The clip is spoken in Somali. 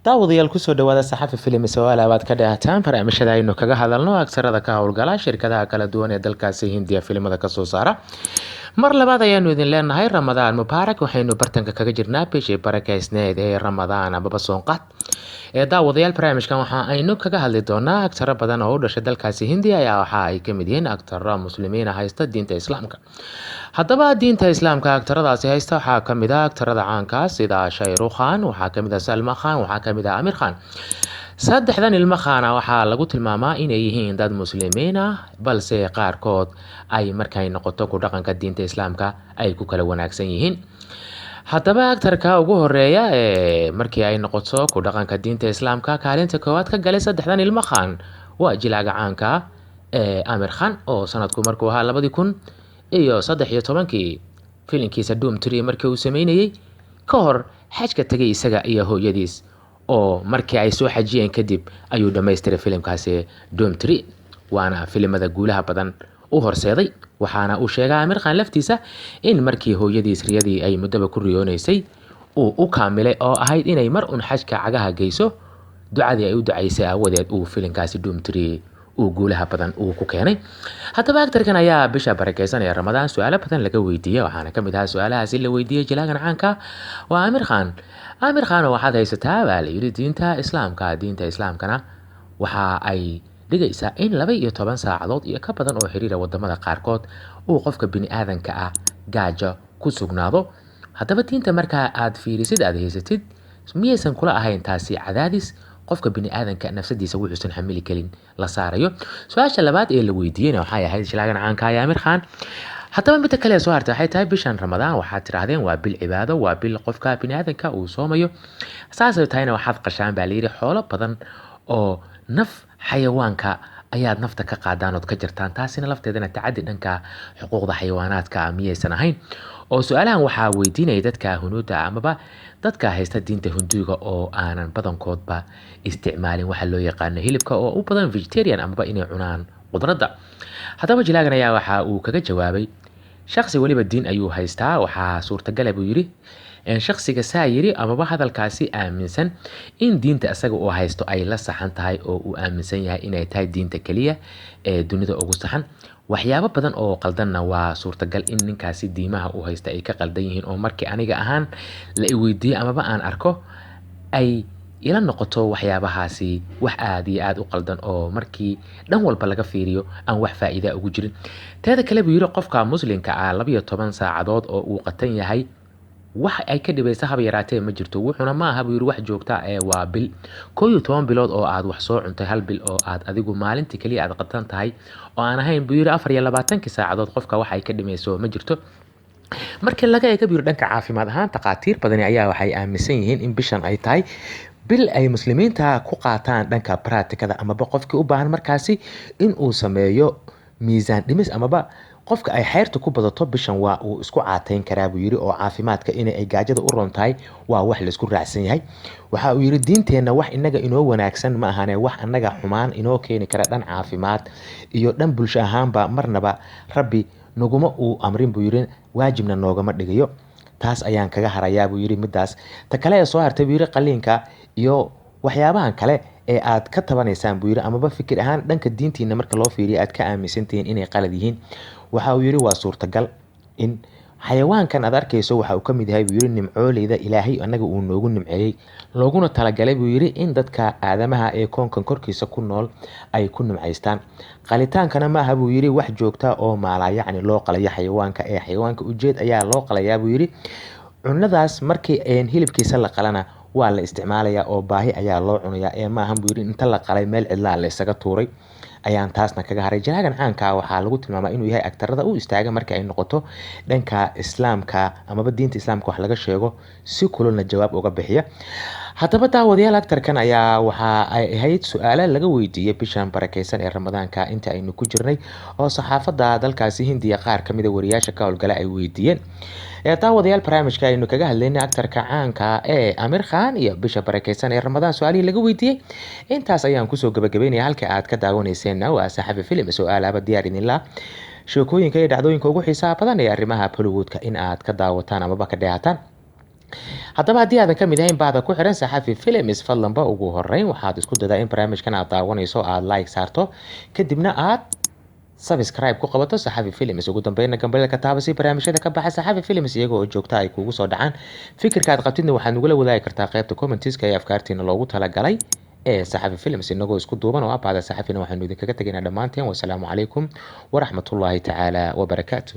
Daawadayaal, kusoo dhawaada Saxafi Filim. Sawaal abaad ka dheehataan barnaamijyada aynu kaga hadalno agsarada ka howlgala shirkadaha kala duwan ee dalkaasi Hindiya filimada kasoo saara. Mar labaad ayaanu idin leenahay Ramadaan mubaarak. Waxaynu bartanka kaga jirnaa bishii barakeysneed ee Ramadaan amaba soonqaad. Ee daawadayaal, barnaamijkan waxa aynu kaga hadli doonaa agtaro badan oo u dhashay dalkaasi Hindiya ayaa waxa ay kamid yihiin agtaro muslimiina haysta diinta Islaamka. Haddaba diinta Islaamka agtaradaasi haysta waxaa kamid ah agtarada caanka sida Shahrukh Khan, waxaa kamid ah Salman Khan, waxaa kamid ah Amir Khan. Saddexdan ilmo khana waxaa lagu tilmaamaa inay yihiin dad muslimiin ah, balse qaarkood ay markay noqoto ku dhaqanka diinta Islaamka ay ku kala wanaagsan yihiin. Haddaba agtarka ugu horeeya ee markii ay noqoto ku dhaqanka diinta Islaamka kaalinta koowaad ka galay saddexdan ilmo khan waa jilaaga caanka ee Amir Khan, oo sanadku markuu ahaa 2013-kii filinkiisa Dhoom 3 markii uu sameynayey ka hor xajka tegay isaga iyo hooyadiis, oo markii ay soo xajiyeen kadib ayuu dhammaystiray filimkaasi Dhoom 3, waana filimada guulaha badan u horseeday. Waxaana uu sheegaa Amir Khan laftiisa in markii hooyadiis riyadii ay muddaba ku riyoonaysay uu u kaamilay, oo ahayd inay mar un xajka cagaha geyso, ducadii ay u ducaysay aawadeed uu filinkaasi Dhoom 3 uu guulaha badan uu ku keenay. Haddaba actarkan ayaa bisha barakeysan ee Ramadaan su-aalo badan laga weydiiyey, waxaana kamid ahaa su-aalahaasi la weydiiyey jilaagan caanka waa Amir Khan. Amir Khan oo waxaad haysataa, baa la yidhi, diinta Islaamka. Diinta Islaamkana waxa ay dhigaysaa in 12 saacadood iyo ka badan oo xiriira wadamada qaarkood uu qofka bini aadanka ah gaajo ku sugnaado. Haddaba diinta markaa aad fiirisid aad haysatid, miyaysan kula ahayn taasi cadaadis qofka bini aadanka nafsadiisa wuxuusan xamili karin la saarayo? Su-aasha labaad ee la weydiiyeyna waxay ahayd jilaagan caanka ah ee Amir Khan: haddaba midda kale ee soo hartay waxay tahay, bishan Ramadaan waxaad tidhaahdeen waa bil cibaado, waa bil qofka bini aadanka uu soomayo, saasay tahayna waxaad qashaan, baa layidhi, xoolo badan oo naf xayawaanka ayaad nafta ka qaadaan ood ka jartaan. Taasina lafteedana tacadi dhanka xuquuqda xayawaanaadka miyaysan ahayn? Oo su-aalahan waxaa weydiinaya dadka hunuuda amaba dadka haysta diinta Hunduuga oo aanan badankoodba isticmaalin waxa loo yaqaano hilibka, oo u badan vegetarian amaba inay cunaan qudradda. Haddaba jilaagan ayaa waxa uu kaga jawaabay: shakhsi weliba diin ayuu haystaa. Waxaa suurtagala, buu yidhi, shakhsiga saa yidhi amaba hadalkaasi aaminsan in diinta isaga uu haysto ay la saxan tahay, oo uu aaminsan yahay inay tahay diinta keliya ee dunida ugu saxan. Waxyaabo badan oo qaldanna waa suurtagal in ninkaasi diimaha uu haysta ay ka qaldan yihiin, oo markii aniga ahaan la i weydiiyo amaba aan arko ay ila noqoto waxyaabahaasi wax aada iyo aada u qaldan, oo markii dhan walba laga fiiriyo aan wax faa'iida ugu jirin. Teeda kale, buu yidhi, qofka muslimka ah 12 saacadood oo uu qatan yahay wax ay ka dhibaysa haba yaraatee ma jirto. Wuxuuna ma aha, buu yidhi, wax joogta ee waa bil 11 bilood oo aad wax soo cuntay, hal bil oo aad adigu maalintii keliya aad qatan tahay oo aan ahayn, buu yidhi, 24-kii saacadood qofka wax ay ka dhimayso ma jirto. Markii laga eega, buu yidhi, dhanka caafimaad ahaan, takhaatiir badani ayaa waxay aaminsan yihiin in bishan ay tahay bil ay muslimiinta ku qaataan dhanka practicada, amaba qofkii u baahan markaasi in uu sameeyo miisaan dhimis amaba qofka ay xeyrta ku badato, bishan waa uu isku caateyn karaa, buu yidhi, oo caafimaadka in ay gaajada u roon tahay waa wax laisku raacsan yahay. Waxa uu yidhi diinteenna wax inaga inoo wanaagsan ma ahane, wax annaga xumaan inoo keeni kara dhan caafimaad iyo dhan bulsho ahaanba marnaba Rabbi naguma uu amrin, buu yidhi, waajibna noogama dhigayo. Taas ayaan kaga harayaa, buu yidhi, midaas. Ta kale ee soo hartay, buu yidhi, qaliinka iyo waxyaabahan kale ee aad ka tabanaysaan, buu yidhi, amaba fikir ahaan dhanka diintiina marka loo fiiriyo aad ka aaminsantihiin inay qalad yihiin, waxa uu yidhi waa suurtagal in xayawaankan aad arkayso waxa uu ka mid yahay, buu yidhi, nimcooleyda Ilaahay annaga uu noogu nimceeyey, looguna talagalay, buu yidhi, in dadka aadamaha ee koonkan korkiisa ku nool ay ku nimcaystaan. Qalitaankana ma aha, buu yidhi, wax joogta oo maalaa yacni loo qalayo xayawaanka, ee xayawaanka ujeed ayaa loo qalayaa, buu yidhi. Cunadaas markii hilibkiisa la qalana waa la isticmaalayaa oo baahi ayaa loo cunayaa, ee maahan, buu yidhi, inta la qalay meel cidlaa la isaga tuuray. Ayaan taasna kaga haray. Jalaagan caanka waxaa lagu tilmaamaa inuu yahay agtarada u istaaga marka ay noqoto dhanka Islaamka amaba diinta Islaamka wax laga sheego, si kululna jawaab uga bixiya. Haddaba daawadayaal, actarkan ayaa waxa ay ahayd su-aalo laga weydiiyey bishan barakeysan ee Ramadaanka inta aynu ku jirnay, oo saxaafadda dalkaasi Hindiya qaar kamid a wariyaasha ka howlgala ay weydiiyeen. Ee daawadayaal, barnaamijka aynu kaga hadlaynay actarka caanka ee Amir Khan iyo bisha barakeysan ee Ramadaan su-aalihii laga weydiiyey intaas ayaan kusoo gabagabeynaya. Halka aad ka daawaneyseenna waa Saxafi Film, su-aalaaba diyaar idinla sheekooyinka iyo dhacdooyinka ugu xiisaha badan ee arrimaha Bollywoodka in aad ka daawataan amaba ka dheehataan. Haddaba haddii aadan kamid ahayn bahda ku xiran Saxafi Films, fadlanba ugu horeyn waxaad isku dadaa in barnaamijkan aad daawanayso aad like saarto, kadibna aad subscribe ku qabato Saxafi Films, ugu dambeynna gambaleelka taaba si barnaamijyada ka baxa Saxafi Films iyaga oo joogta ay kugu soo dhacaan. Fikirka aad qabtidna waxaad nagula wadaagi kartaa qaybta comments-ka ee afkaartiina loogu talagalay ee Saxafi Films. Inagoo isku duuban oo ah bahda Saxafina, waxaanu idinkaga tegaynaa dhammaanteen wasalaamu calaykum waraxmatullaahi tacaala wabarakaatu.